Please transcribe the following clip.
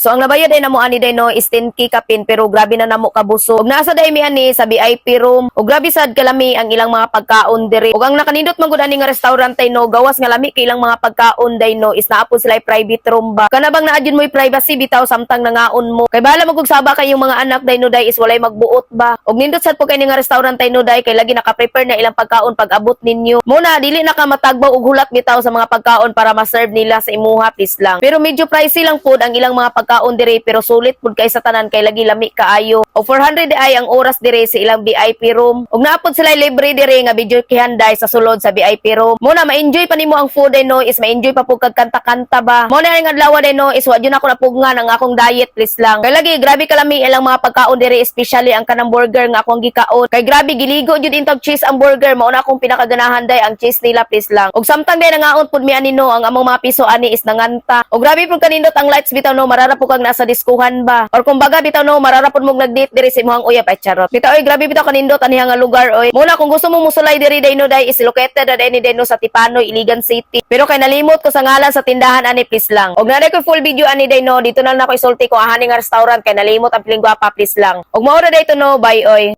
So ang nabayad ay namo ani day no is 10K kapin, pero grabe na namo kabusog. Ug nasa day mi ani sa VIP room. Ug grabe sad kalami ang ilang mga pagkaon diri. Ug ang nakanindot man gud ani nga restaurant ay no, gawas nga lami kay ilang mga pagkaon day no, is naa pud sila private room ba. Kana bang naa jud mo'y privacy bitaw samtang nangaon mo. Kay bahala magug saba kayong mga anak day no day is walay magbuot ba. Ug nindot sad po kay ni nga restaurant ay no day kay lagi naka-prepare na ilang pagkaon pag abot ninyo. Muna dili na ka matagbaw og hulat bitaw sa mga pagkaon para ma-serve nila sa imuha, please lang. Pero medyo pricey lang pud ang ilang mga pagkaon dire, pero sulit pud kay sa tanan kay lagi lami kaayo. Og 400 ay ang oras dire sa ilang VIP room. Ug naa pud sila libre dire nga video kihanday sa sulod sa VIP room. Muna ma-enjoy pa nimo ang food ay no is ma-enjoy pa pud kag kanta-kanta ba. Mo na ang adlaw day no is wa jud ako napugngan ang akong diet, please lang. Kay lagi grabe kalami ilang mga pagkaon dire, especially ang kanang burger nga akong gikaon. Kay grabe giligo jud intog cheese ang burger, mao na akong pinakaganahan day ang cheese nila, please lang. Ug samtang day nangaon pud mi ani no, ang among mga piso ani is nanganta. Ug grabe pud kanindot ang lights bitaw no, marara pud kang nasa diskuhan ba. Or kumbaga bitaw no, marara pud mong nag-date diri sa imong uyab ay charot. Bitaw oy, grabe bitaw kanindot ani nga lugar oy. Muna kung gusto mo musulay diri day no day is located na day ni day no sa Tipanoy, Iligan City. Pero kay nalimot ko sa ngalan sa tindahan ani, please lang. Og naa ko full video ani day no, dito na lang ako isulti kung ahani nga restaurant kay nalimot ang piling gwapa, please lang. Og mao ra day to no, bye oy.